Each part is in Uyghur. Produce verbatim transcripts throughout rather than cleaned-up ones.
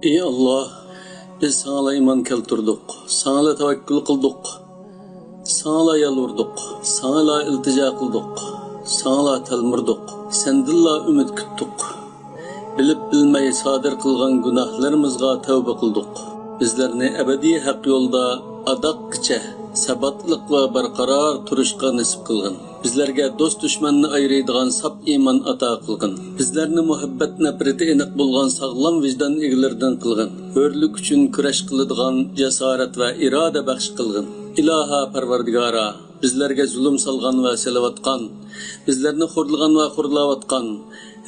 ئى ئاللاھ، بىز ساڭىلا ئىمان كەلتۈردۇق، ساڭىلا تەۋەككۈل قىلدۇق، ساڭىلا يالۋۇردۇق، ساڭىلا ئىلتىجا قىلدۇق، ساڭىلا تەلمۈردۇق، سەندىنلا ئۈمىد كۈتتۇق. بىلىپ بىلمەي سادىر قىلغان گۇناھلىرىمىزغا تەۋبە قىلدۇق. بىزلەرنى ئەبەدىي ھەق يولدا ئاداققىچە ساباتلىق ۋە بەرقارار تۇرۇشقا نېسىپ قىلغىن. بىزلەرگە دوست-دۈشمەننى ئايرىيدىغان ساپ ئىمان ئاتا قىلغىن. بىزلەرنى مۇھەببەت نەپرىتى ئېنىق بولغان ساغلام ۋىجدان ئىگىلىرىدىن قىلغىن. ھۆرلۈك ئۈچۈن كۈرەش قىلىدىغان جاسارەت ۋە ئىرادە بەخش قىلغىن. ئىلاھا پەرۋەردىگارا، بىزلەرگە زۇلۇم سالغان ۋە سېلىۋاتقان، بىزلەرنى خورلىغان ۋە خورلاۋاتقان،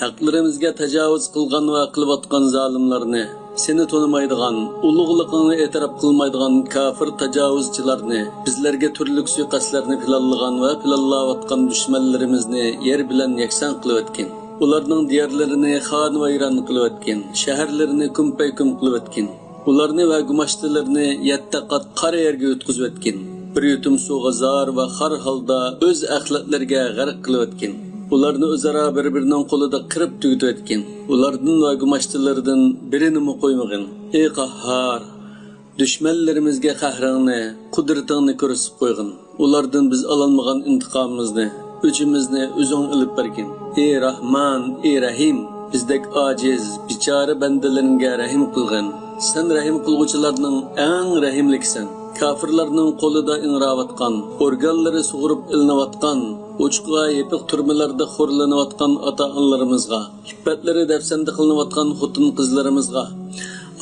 ھەقلىرىمىزگە تاجاۋۇز قىلغان ۋە قىلىۋاتقان زالىملارنى، سېنى تونۇمايدىغان، ئۇلۇغلۇقۇڭنى ئېتىراپ قىلمايدىغان كاپىر تاجاۋۇزچىلارنى، بىزلەرگە تۈرلۈك سۇيىقەستلەرنى پىلانلىغان ۋە پىلانلاۋاتقان دۈشمەنلىرىمىزنى يەر بىلەن يەكسان قىلىۋەتكىن. ئۇلارنىڭ دىيارلىرىنى خانىۋەيران قىلىۋەتكىن، شەھەرلىرىنى كۈمپەيكۈم قىلىۋەتكىن. ئۇلارنى ۋە گۇماشتىلىرىنى يەتتە قات قارا يەرگە يۇتقۇزۇۋەتكىن. بىر يۇتۇم سۇغا زار ۋە خار ھالدا ئۆز ئەخلەتلىرىگە غەرق قىلىۋەتكىن. ئۇلارنى ئۆزئارا بىر-بىرىنىڭ قولىدا قىرىپ تۈگىتىۋەتكىن. ئۇلاردىن ۋە گۇماشتىلىرىدىن بىرىنىمۇ قويمىغىن. ئى قاھھار! دۈشمەنلىرىمىزگە قەھرىڭنى، قۇدرىتىڭنى كۆرسىتىپ قويغىن. ئۇلاردىن بىز ئالالمىغان ئىنتىقامىمىزنى، ئۆچىمىزنى ئۆزۈڭ ئېلىپ بەرگىن. ئى راھمان، ئى رەھىم! بىزدەك ئاجىز، بىچارە بەندىلىرىڭگە رەھىم قىلغىن. سەن رەھىم قىلغۇچىلارنىڭ ئەڭ رەھىملىكىسەن. كاپىرلارنىڭ قولىدا ئىڭراۋاتقان، ئورگانلىرى سۇغۇرۇپ ئېلىنىۋاتقان، ئوچۇق ۋە يېپىق تۈرمىلەردە خورلىنىۋاتقان ئاتا-ئانىلىرىمىزغا، ئىپپەتلىرى دەپسەندە قىلىنىۋاتقان خوتۇن-قىزلىرىمىزغا،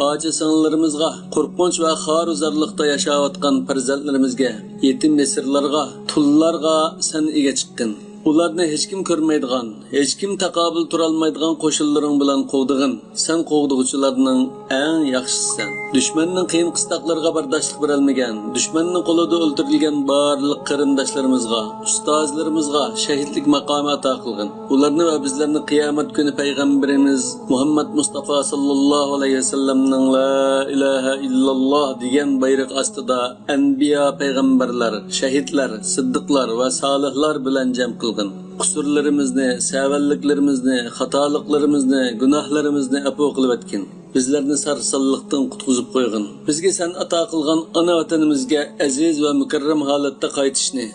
ئاچا-سىڭىللىرىمىزغا، قورقۇنچ ۋە خار-زارلىقتا ياشاۋاتقان پەرزەنتلىرىمىزگە، يېتىم-يېسىرلارغا، تۇللارغا سەن ئىگە چىققىن. ئۇلارنى ھېچكىم كۆرمەيدىغان، ھېچكىم تاقابىل تۇرالمايدىغان قوشۇنلىرىڭ بىلەن قوغدىغىن. سەن قوغدىغۇچىلارنىڭ ئەڭ ياخشىسىسەن. دۈشمەننىڭ قىيىن-قىستاقلىرىغا بەرداشلىق بېرەلمىگەن، دۈشمەننىڭ قولىدا ئۆلتۈرۈلگەن بارلىق قېرىنداشلىرىمىزغا، ئۇستازلىرىمىزغا شەھىدلىك ماقامى ئاتا قىلغىن. ئۇلارنى ۋە بىزلەرنى قىيامەت كۈنى پەيغەمبىرىمىز مۇھەممەد مۇستافا ساللاللاھۇ ئەلەيھى ۋەسەللەمنىڭ لا ئىلاھە ئىللاللاھ دېگەن بايرىقى ئاستىدا ئەنبىيا، پەيغەمبەرلەر، شەھىدلەر، سىددىقلار ۋە سالىھلار بىلەن جەم قىلغىن. قۇسۇرلىرىمىزنى، سەۋەنلىكلىرىمىزنى، خاتالىقلىرىمىزنى، گۇناھلىرىمىزنى ئەپۇ قىلىۋەتكىن. بىزلەرنى سەرسانلىقتىن قۇتقۇزۇپ قويغىن. بىزگە سەن ئاتا قىلغان ئانا ۋەتىنىمىزگە ئەزىز ۋە مۇكەررەم ھالەتتە قايتىشنى،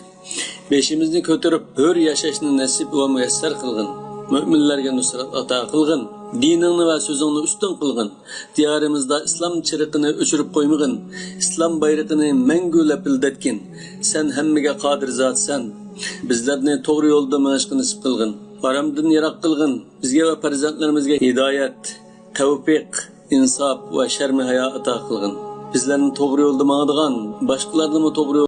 بېشىمىزنى كۆتۈرۈپ ھۆر ياشاشنى نەسىپ ۋە مۇيەسسەر قىلغىن. مۆمىنلەرگە نۇسرەت ئاتا قىلغىن. دىنىڭنى ۋە سۆزۈڭنى ئۈستۈن قىلغىن. دىيارىمىزدا ئىسلام چىرىقىنى ئۆچۈرۈپ قويمىغىن. ئىسلام بايرىقىنى مەڭگۈ لەپىلدەتكىن. سەن ھەممىگە قادىر زاتسەن. بىزلەرنى توغرا يولدا مېڭىشقا نېسىپ قىلغىن. ھارامدىن يىراق قىلغىن. بىزگە ۋە پەرزەنتلىرىمىزگە ھىدايەت، تەۋپىق، ئىنساپ ۋە شەرمى ھايا ئاتا قىلغىن. بىزلەرنى توغرا يولدا ماڭىدىغان، باشقىلارنىمۇ توغرا يولدا